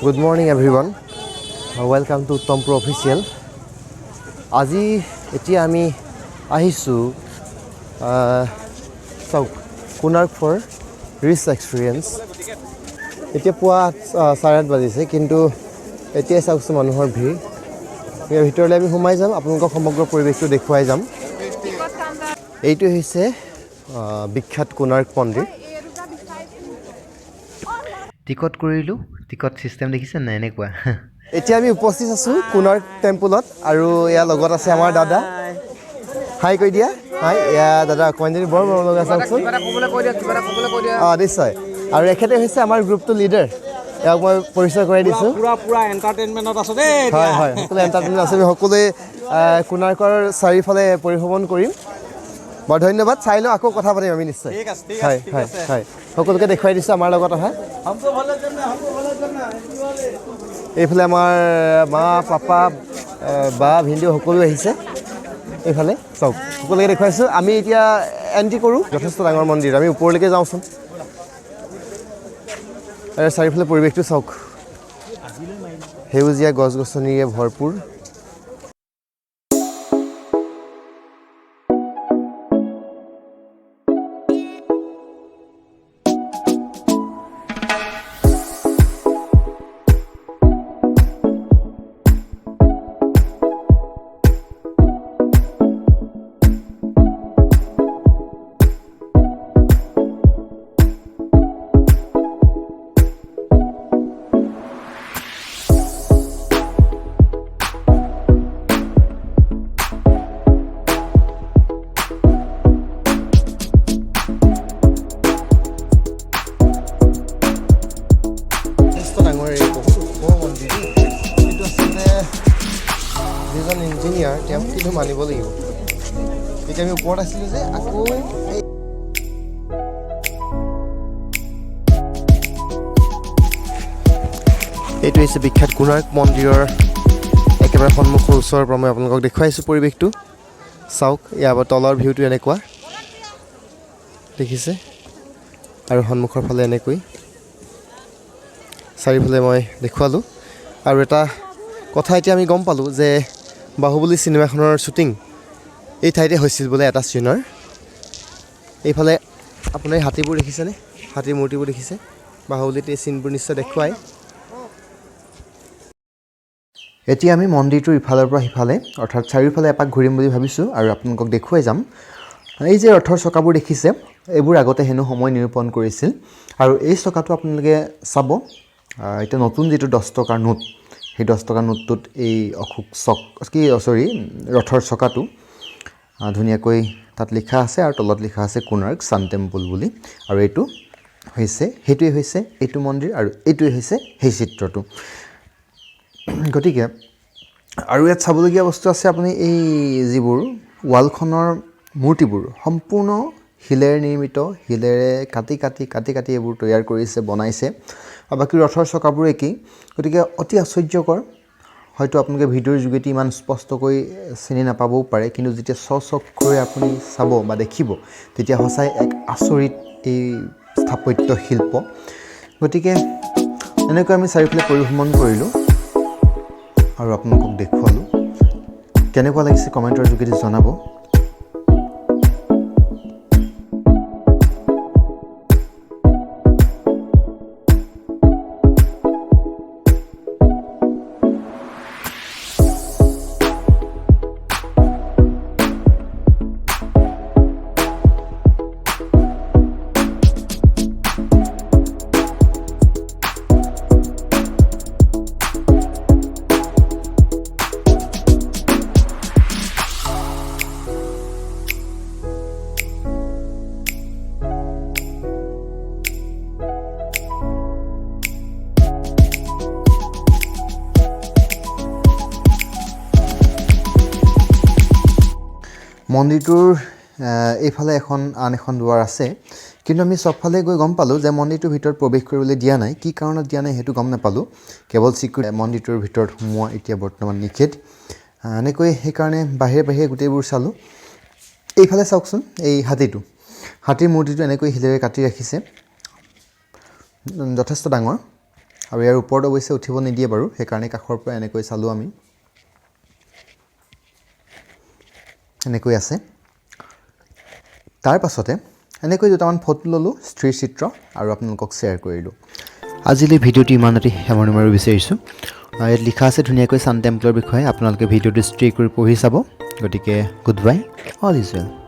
Good morning everyone, welcome to Uttam Pro Official. আজি এতিয়া আমি আহিছোঁ, চাওক, কোণাৰ্ক ফৰ ৰিচ এক্সপিৰিয়েঞ্চ। এতিয়া পুৱা 8:30 বাজিছে, কিন্তু এতিয়াই চাওকচোন মানুহৰ ভিৰ। ইয়াৰ ভিতৰলৈ আমি সোমাই যাম, আপোনালোকক সমগ্ৰ পৰিৱেশটো দেখুৱাই যাম। এইটো হৈছে বিখ্যাত কোণাৰ্ক মন্দিৰ। টিকট কৰিলোঁ। টিকট ছিষ্টেম দেখিছে নাই এনেকুৱা। এতিয়া আমি উপস্থিত আছোঁ কোণাৰ্ক টেম্পলত আৰু ইয়াৰ লগত আছে আমাৰ দাদা। হাই কৈ দিয়া, হাই। এয়া দাদা, অকণমানজনী বৰ মৰম লগা, চাওকচোন। অঁ, নিশ্চয়। আৰু এখেতে হৈছে আমাৰ গ্ৰুপটোৰ লিডাৰ, এওঁক মই পৰিচয় কৰাই দিছোঁ। পুৰা পুৰা এণ্টাৰটেইনমেণ্টত আছো দেই। হয়, সকলোৱে এণ্টাৰটেইনমেণ্ট আছে। আমি সকলোৱে কোণাৰ্কৰ চাৰিওফালে পৰিভ্ৰমণ কৰিম। বৰ ধন্যবাদ। চাই লওঁ, আকৌ কথা পাতিম আমি নিশ্চয়। ঠিক আছে, ঠিক আছে, ঠিক আছে। হয়, সকলোকে দেখুৱাই দিছোঁ আমাৰ লগত অহা। এইফালে আমাৰ মা, পাপা, বা, ভিনদেউ সকলো আহিছে। এইফালে চাওক, সকলোকে দেখুৱাইছোঁ। আমি এতিয়া এণ্ট্ৰি কৰোঁ। যথেষ্ট ডাঙৰ মন্দিৰ, আমি ওপৰলৈকে যাওঁচোন। আৰু চাৰিওফালে পৰিৱেশটো চাওক, সেউজীয়া গছ গছনিৰে ভৰপূৰ। যথেষ্ট ডাঙৰ এই, বহুত ওখ মন্দিৰ দেই। এইটো আচলতে যিজন ইঞ্জিনিয়াৰ, তেওঁক কিন্তু মানিব লাগিব। এতিয়া আমি ওপৰত আছিলোঁ যে আকৌ এই এইটো হৈছে বিখ্যাত কোণাৰ্ক মন্দিৰৰ একেবাৰে সন্মুখৰ ওচৰৰ পৰা মই আপোনালোকক দেখুৱাইছোঁ পৰিৱেশটো। চাওক, ইয়াৰ তলৰ ভিউটো এনেকুৱা দেখিছে আৰু সন্মুখৰ ফালে এনেকৈ চাৰিওফালে মই দেখুৱালোঁ। আৰু এটা কথা এতিয়া আমি গম পালোঁ যে বাহুবলী চিনেমাখনৰ শ্বুটিং এই ঠাইতে হৈছিল বোলে এটা চিনৰ। এইফালে আপোনাৰ এই হাতীবোৰ দেখিছেনে? হাতীৰ মূৰ্তিবোৰ দেখিছে? বাহুবলীত এই চিনবোৰ নিশ্চয় দেখুৱায়। এতিয়া আমি মন্দিৰটোৰ ইফালৰ পৰা সিফালে, অৰ্থাৎ চাৰিওফালে এপাক ঘূৰিম বুলি ভাবিছোঁ আৰু আপোনালোকক দেখুৱাই যাম। এই যে ৰথৰ চকাবোৰ দেখিছে, এইবোৰ আগতে হেনো সময় নিৰূপণ কৰিছিল। আৰু এই চকাটো আপোনালোকে চাব, এতিয়া নতুন যিটো 10 টকাৰ নোট, সেই 10 টকাৰ নোটটোত এই অশোক চক কি, চৰি, ৰথৰ চকাটো ধুনীয়াকৈ তাত লিখা আছে আৰু তলত লিখা আছে কোণাৰ্ক ছান টেম্পল বুলি। আৰু এইটো হৈছে, সেইটোৱেই হৈছে এইটো মন্দিৰ আৰু এইটোৱেই হৈছে সেই চিত্ৰটো। গতিকে আৰু ইয়াত চাবলগীয়া বস্তু আছে। আপুনি এই যিবোৰ ৱালখনৰ মূৰ্তিবোৰ সম্পূৰ্ণ শিলেৰে নিৰ্মিত, শিলেৰে কাটি কাটি কাটি কাটি এইবোৰ তৈয়াৰ কৰিছে, বনাইছে। আৰু বাকী ৰথৰ চকাবোৰ একেই। গতিকে অতি আশ্চৰ্যকৰ। হয়তো আপোনালোকে ভিডিঅ'ৰ যোগেদি ইমান স্পষ্টকৈ চিনি নাপাবও পাৰে, কিন্তু যেতিয়া স্বচক্ষুৰে আপুনি চাব বা দেখিব, তেতিয়া সঁচাই এক আচৰিত এই স্থাপত্য শিল্প। গতিকে এনেকৈ আমি চাৰিওফালে পৰিভ্ৰমণ কৰিলোঁ আৰু আপোনালোকক দেখুৱালোঁ। কেনেকুৱা লাগিছে কমেণ্টৰ যোগেদি জনাব। মন্দিৰটোৰ এইফালে এখন আন এখন দুৱাৰ আছে, কিন্তু আমি চবফালে গৈ গম পালোঁ যে মন্দিৰটোৰ ভিতৰত প্ৰৱেশ কৰিবলৈ দিয়া নাই। কি কাৰণত দিয়া নাই সেইটো গম নাপালোঁ। কেৱল চিকিউৰিটি, মন্দিৰটোৰ ভিতৰত সোমোৱা এতিয়া বৰ্তমান নিষেধ। এনেকৈ সেইকাৰণে বাহিৰে বাহিৰে গোটেইবোৰ চালোঁ। এইফালে চাওকচোন, এই হাতীটো, হাতীৰ মূৰ্তিটো এনেকৈ শিলেৰে কাটি ৰাখিছে। যথেষ্ট ডাঙৰ। আৰু ইয়াৰ ওপৰত অৱশ্যে উঠিব নিদিয়ে বাৰু, সেইকাৰণে কাষৰ পৰা এনেকৈ চালোঁ আমি। এনেকৈ আছে। তাৰ পাছতে এনেকৈ দুটামান ফটো ল'লোঁ, স্থিৰ চিত্ৰ, আৰু আপোনালোকক শ্বেয়াৰ কৰিলোঁ। আজিলৈ ভিডিঅ'টো ইমানতে সামৰণি মাৰিব বিচাৰিছোঁ। ইয়াত লিখা আছে ধুনীয়াকৈ ছান টেম্পলৰ বিষয়ে, আপোনালোকে ভিডিঅ'টো স্থিৰ কৰি পঢ়ি চাব। গতিকে good bye, all is well.